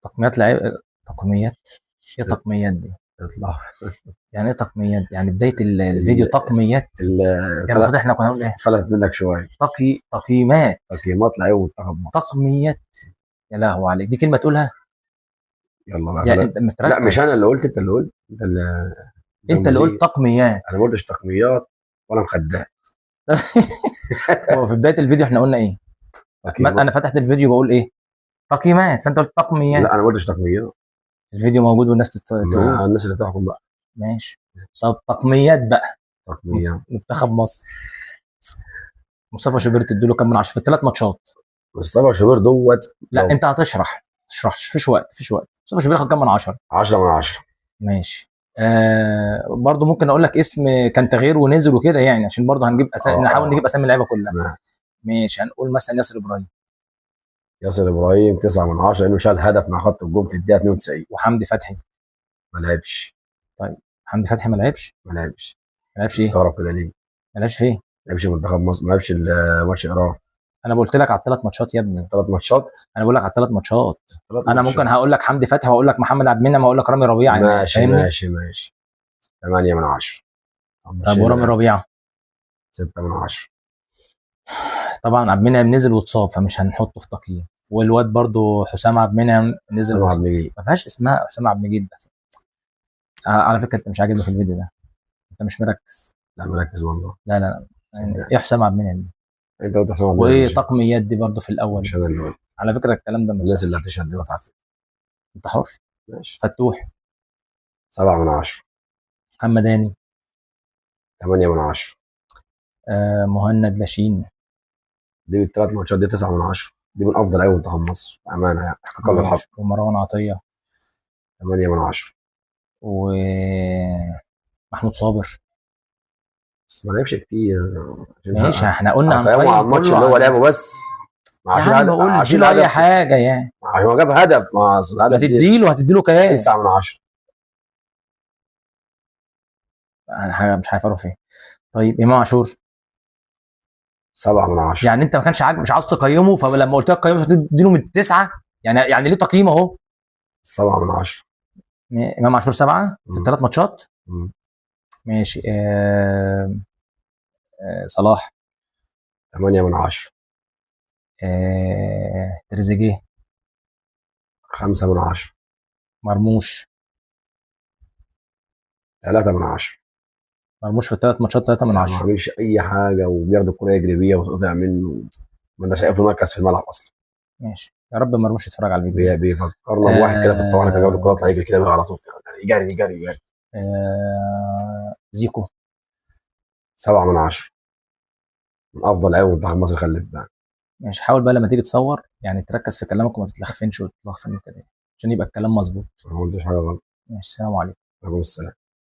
تقييمات لعيب، تقييمات ايه؟ تقييمات دي اطلع. يعني ايه تقييمات؟ يعني بداية الفيديو تقييمات، يعني المفروض احنا كنا نقول ايه؟ فلت منك شوية. تقييمات، تقييمات لعيبة منتخب مصر. تقييمات، يا لهوي عليك، دي كلمة تقولها؟ يلا بقى. يعني انت متركز. لا مش انا اللي قلت، انت اللي قلت، انت اللي انت اللي قلت تقييمات. انا ما قلتش تقييمات ولا مخدات. هو في بداية الفيديو احنا قلنا ايه؟ انا فتحت الفيديو بقول ايه؟ تقييمات، فانت قلت تقييمات. لا انا ما قلتش تقييمات. الفيديو موجود والناس تقول، الناس اللي تحكم بقى. ماشي. طب تقييمات بقى، تقييمات منتخب مصر، مصطفى شوبير تديله كام من 10 في الثلاث ماتشات؟ مصطفى شوبير دوت. لا انت هتشرح، تشرحش، مفيش وقت، مفيش وقت. مصطفى شوبير خد كام من 10؟ 10 من 10. ماشي. برضو ممكن اقول لك اسم كان تغيير ونزل وكده يعني، عشان برضو هنجيب نحاول نجيب اسامي اللعيبة كلها. ماشي. هنقول مثلا ياسر ابراهيم. ياسر ابراهيم 9 من 10 لانه شال هدف مع خط الجون في الدقيقة 92. وحمدي فتحي ما لعبش. طيب حمدي فتحي ما لعبش؟ ما لعبش. ما لعبش ايه؟ استغرب كده ليه؟ ما لعبش فين؟ ما لعبش منتخب مصر، ما لعبش ماتش ايران. انا قلت لك على الثلاث ماتشات يا ابني. ثلاث ماتشات؟ انا بقول لك على الثلاث ماتشات. انا ممكن هقول لك حمدي فتحي وهقول لك محمد عبد المنعم وهقول لك رامي ربيعة. ماشي ماشي ماشي. 8 من 10. طب ورامي ربيعة؟ 6 من 10. طبعا عبد المنعم نزل واتصاب فمش هنحطه في تقييم، والواد برضو حسام عبد المنعم نزل. حسام عبد المجيد ما فيهاش اسمها حسام عبد المجيد بس. على فكرة انت مش عاجبني في الفيديو ده، انت مش مركز. لا مركز والله. لا لا لا، يعني ايه حسام عبد المنعم دي؟ انت قلت حسام عبد المنعم. وايه تقميات دي برضو في الاول؟ مش انا اللي قلت على فكرة الكلام ده. الناس اللي هتشهد دي وتعرف. انت حر. ماشي. فتوح 7 من 10. محمد هاني 8 من 10. مهند لاشين دي بالثلاث ماتشات دي 9 من 10، دي من افضل لعيبة منتخب مصر بامانه يعني، حقا للحق. ومروان عطية 8 من 10. ومحمود صابر بس ما لعبش كتير. ماشي احنا قلنا هنقيمه على الماتش اللي هو لعبه بس. يا عم قول اديله اي حاجة يعني، هو جاب هدف. ما هتديله، هتديله كام؟ 9 من 10. انا حاجة مش عارف اروح فين. طيب امام عاشور 7 من 10. يعني انت ما كانش عاجبك، مش عاوز تقيمه، فلما قلت لك قيمة تديله من 9، يعني ليه تقييم اهو؟ 7 من 10. امام عاشور 7 في الثلاث ماتشات. ماشي. صلاح 8 من 10. تريزيجيه 5 من 10. مرموش 3 من 10. مرموش في الثلاث ماتشات 3 من 10. ما عملش اي حاجة وبياخد الكورة يجري بيها وتقطع منه، ما انت شايف له مركز في الملعب اصلا. ماشي، يا رب مرموش يتفرج على الفيديو. بيفكرنا بواحد كده في الطوارئ كان بياخد الكورة يطلع يجري كده بيها على طول، يجري يجري يجري. زيكو 7 من 10، من افضل لعيبة منتخب مصر، خلي بالك. ماشي، حاول بقى لما تيجي تصور يعني تركز في كلامك وما تتلخفنش وتتلخفن كده عشان يبقى الكلام مظبوط. ما قلتش حاجة غلط. ماشي، السلام عليكم. وعليكم السلام.